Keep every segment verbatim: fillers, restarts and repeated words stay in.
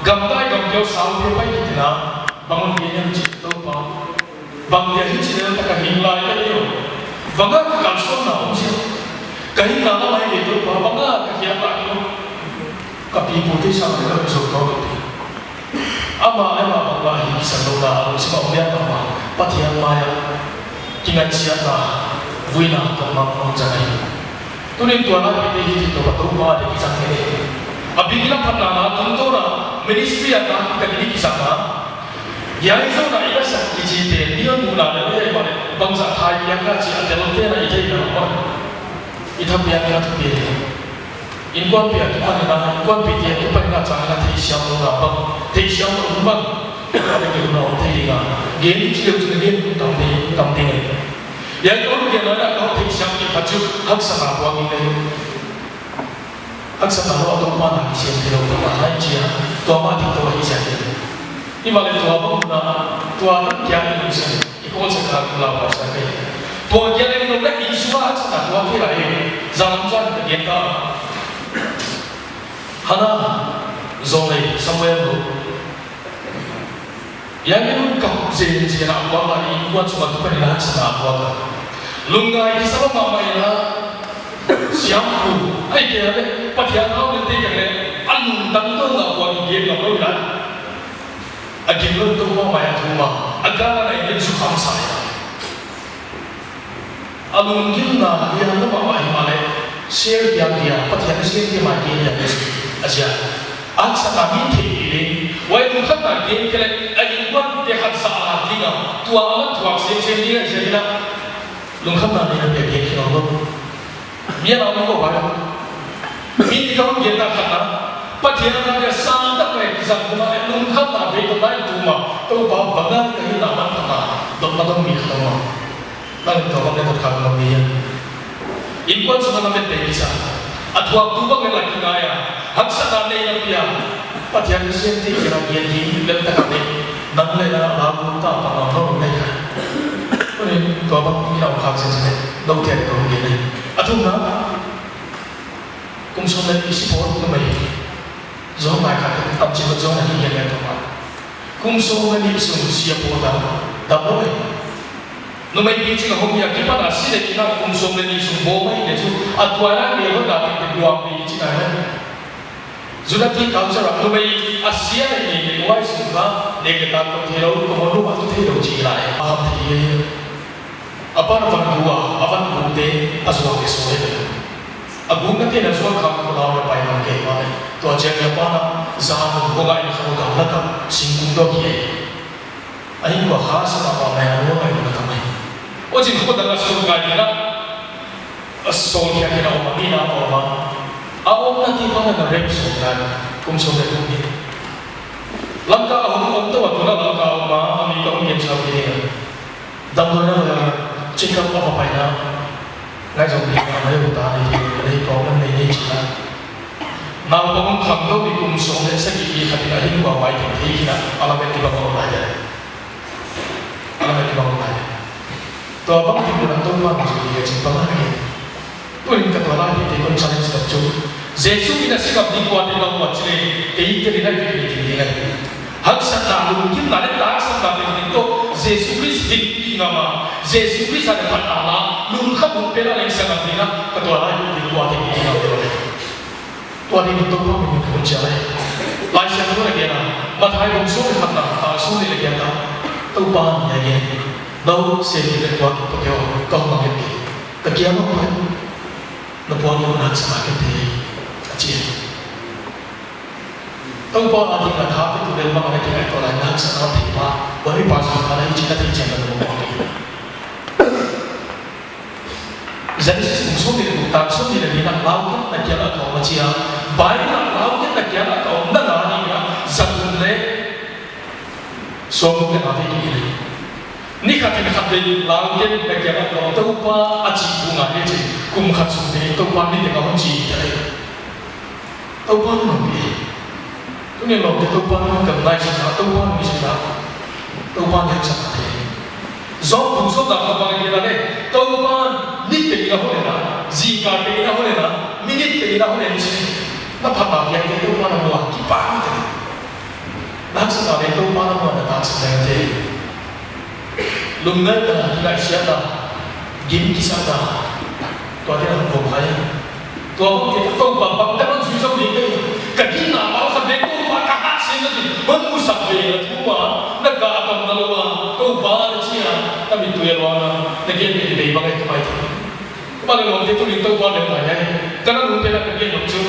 Gamdai gamkeu sau te pai hi tina, bang hon gen hiam chi Toupa. Bangdia hichi lel taka hing lai ka hi uh. Bang a ka kalsuanna om sia. Ka hinna lam ahi ve Toupa, bang a ka hiat lai uh. Ka pipu te sang ka mi zo kau ka pi. Amah, amah bang a hi kisan louhna, a lungsim a om lian mahmah. Pathian mai a kingaihsiatna, vuina, tawh mang mang zang ahi. Tuni'n tua laipite hi Toupa, Toupa deih kizang hi. A bik in a phatna na tungtawn a ministry a na ka ni kizang a. Hiai zong na i la sak kichi te, ni a mu na le le ma le, bangzah thai piak ka chi a tel te na i thei na ma. I tha piak na thu piak. Innkuanpi a kipan in a, innkuanpite a kipan in a chang in a theisiam louhna bang, theisiam louhna bang. Ka ding na om thei ding a. Gen chi leu chu gen tam ding, tam ding. Hiai ka hon gen a ka theisiam ding khat chu haksatna tuak ding leh. Haksatna lou a Toupa na kisiam theilou Toupa na hi chia. Tua mah ding Toupa hi chia. Himahleh tua bang na, tua tak kia ni sia. I kawl sak kha kum lau ka sa kei. Tua kia leh ni lou leh i sung a haksatna tuak thei lai. Zang lam zang ka gen ka. Hana, Zong leh Samuel lou. Hiai mi nun kap zenzen a buang a innkuan sung a tu panin haksatna buang a. Lungngai i sa mahmah in a siampu. Ahihkeileh Pathian hau leh te keng leh a lungtang dong a buang i gen lam lou in a. A gim lou Toupa mai a thum a. A gana na i gen su kham sa i a. A lunggimna lian lam a himahleh, share piak dia, Pathian share dia mai dia dia, a zia. Haksatna mi thei di leh, huai lungkhamna gen kei leh, a innkuante khat sa a ding a, tua a man thuak semsem ding a zia in a, lungkhamna lian dia gen kei lou. Mi a lau ko bai. Mi ni kau gen na khat na, Pathian na dia sang tak mai kizang kuma leh lungkhamna bei ko lai tuma, Toupa bang a ka hinna man khat na, dong ma dong mi khat na. Nang tua bang leh tua kha ngam ni a. Innkuan sung a na met te kisa. A thuaktu bang leh la kingai a. Haksatna nei na pia. Pathian ni siam ti kira gen hi lel ta ka nei. Nang leh na la bu ta pa na no nei ka. Ko ni tua bang ni na khak sen sen. No te ko gen nei. A thumna. Kum sawm leh nih si pawt numei. Zong mai ka tam chi ko zong na ki gen leh tua ma. Kum sawm leh nih sung si a pawt a. Dam lou e. Numei pi ching a hong hi a kipan a si leh kina kum sawm leh nih sung bawl mai leh chu a tuailai leh hon da tengteng luang pi ching a hi. Zuna ti culture a numei a si a leh nih leh huai sung kha leh ke ta ko theilou, ko hon lu a tu theilou chi lai. A ham thei e. A pa na van guk a, a van guk te a zuak leh suak leh. A gukna te na zuak kha ko lau na pai man kei ma leh. Tua chiang a pa na zan ko ga in kha ko ga na ka singkung dok hi e. A hinkua kha sa ta pa mai a lua mai na ta mai. O chin khut a ka sung kai na. A song kia kia na om a mi na om a. A om na ti pa na na rep song na. Kum song rep ni. Lamka a om om to a tu na Lamka om a mi ka om ken sa mi ni. Damdawi na va check up a va pai na. Ngai zong ni na mai u ta ni hi ni ko man nei nei chi na. Naupang khangtou mi kum sawm leh sagih mi khat in a hinkua vai thei thei hi na, a lamet kibang om lai de. A lamet kibang om lai de. Tua bang ding kua Toupa mi zui ka ching pa lai ke. Tunin ka tua lai te kon challenge ka chu. Jesu min a si ngam ding kua te ngam ua chi leh, kei te ni lai te ni te ni lai. Haksatna lunggimna leh taksakna te ni to, Jesu Khrist hihna ngam a, Jesu Khrist a leh phat a la, lungkhamna pen a leng sa ngam ding a, ka tua lai te kua te ni ngam te lai. Tua ding in Toupa min in ka hon chial lai. Laisiangthou in a gen a, Matthai bung sawm leh khatna, a sawm leh giat a, Toupa in a gen. Nou sem leh tua ki pawt uh, ka hon mang gen. Ka kiang a pai. Na puan uh na sa ma ken te. A chi. Toupa a ding a tha pe tu leh mang a ki ngai tua lai na sa na thei pa. Huai mi pa sa na hi chi na thei chi na mo mo. Genesis bung sawmnih leh guk tang sawmnih leh li na lau ken na kiang a ka om a chi a. Bible na lau ken na kiang a ka om na na ni na za kum leh sawmguk leh nga te ki leh. Ni khat in khat leh lau ken na kiang a ka om Toupa a chi thu ngai leh chi. Kum khat sung te Toupa ni te ka om chi te leh. Toupa na nong pi. Tuni lawmte Toupa na kam nai sa na, Toupa na mi sa na. Toupa na sa na te. Job bung sawm na kha bang kila leh, Toupa ni te kila hon na, zingkal te kila hon na, minute te kila hon na. Na phat na kiang te Toupa na muan kipan te. Haksatna leh Toupa na muanna tak sa leng te. Lungngaihna, kingaihsiatna, gim kisakna, tua te na hong kawm kha hi. Tua bang te Toupa bang te hon zui zom ding ka hi. Ka ginna pau khat leh Toupa ka hat sem na di. Hon musak ve na thu a, na ka a kam na lou a, Toupa na chi a, na mittui a luang a, na gen ve ve bang a i pai te. Bang leh lawmte tuni Toupa leh mai ai. Ka na lungte na ka gen lou chu.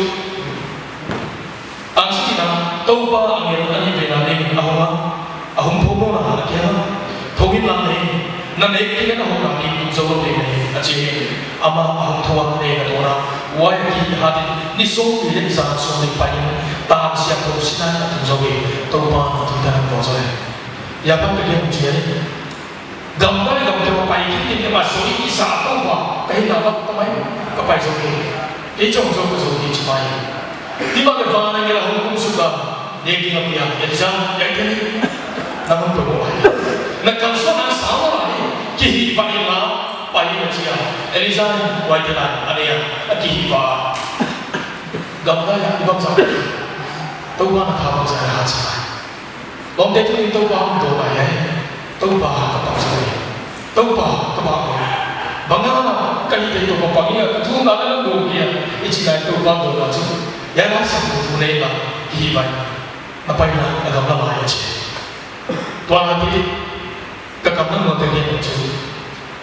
Angel in a, Toupa angel a nih pen a ding a hong a, a hong thou nawn a, a kiang a, thou inla nei, na nek kei leh na hohna ding tung zou lou ding ahi, a chi hi. Amah a hong thou a, nei na dawn a, huai a kihat in, ni sawmli leh zan sawmli pai in, Tang Siangthou Sinai a tung zou hi. Toupa'n a tui tan a hon zou hi. Huai bang ka gen uh chi ahi. Gamdai gamte pai khin in, amah soi kisa Toupa, ka hinna bang tamai, ka pai zou kei. Kei chauh zou ka zou kei chi mai. Himahleh van angel a hong kum suk a, nek ding a pia, Elija, hiai te ahi. Na hon poimoh ahi. Na kalsuanna sang ahi, kihihvak inla, pai in a chi a. Elija, huai te ahi, a nei a, a kihihvak a. Gamdai a, i bangzah. Toupa'n a tha bangzah a hat sa lai. Lawmte, tuni Toupa hon dawn lai ai. Toupa ka pang sa hi. Toupa ka pang hi. Bang a ka hih thei Toupa pang in a, ka thumna na dawn kei a, i chi lai Toupa dawn lai chu. Huai na sa tu tu nei la, kihihvak in. Na paina, na gam na mai a chi. Tua na ti, ka kam na muan te gen chu.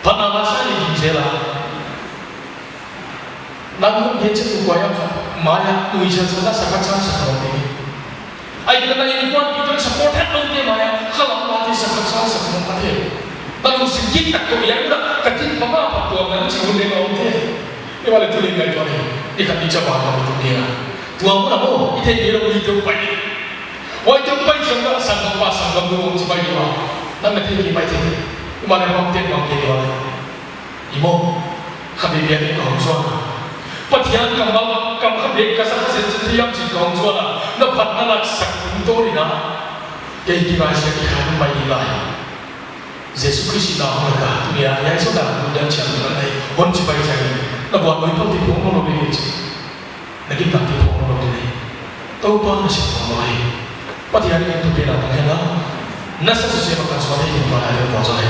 Phatna la sa ni ding zel a. Nang hon gen chiat tu kuai a kha, mai a, nui sa sa na sa khat sa sa khat om ding. Ahihkeileh na innkuanpihte support het loute mai a, khalam mate sa khat sa sa khat om kha thei. Na lungsim gim tak toh hiai na ka tin bang a phattuamna chi hun leng om thei. Himahleh tu leng ngaihtuah ni, ni khat ni chaban na tu ni a. Tua mun a maw, i theih ngei lou mi te pai ni. Huai te pai chiang na sanggam pa sanggam nu hong chi pai ni ua. Nang na thei kei mai thei. Himahleh bang te bang kei ni ua. I maw, kha biakbiak in ka hong zuan a. Pathian kammal, kam kha bek ka sa kha zenzen thei hiam chi'n ka hong zuan a. Na phatna lak sak tungtawn in a. Kei kingaihsiat kikhai mai ding lai. Jesu Khrist in a hong lak a, tuni a, hiai sawt a, nu dan chiang na nei, hon chi pai chiang in. Na buan noi pon ti phawk nawn lou ding chi. Na gimnamte phawk nawn lou ding ahi. Toupa na sep nawn lou hi. Pathian in thupina tang hen la. Na sa suse ma kan suan hi in tua na leng tua zo hi.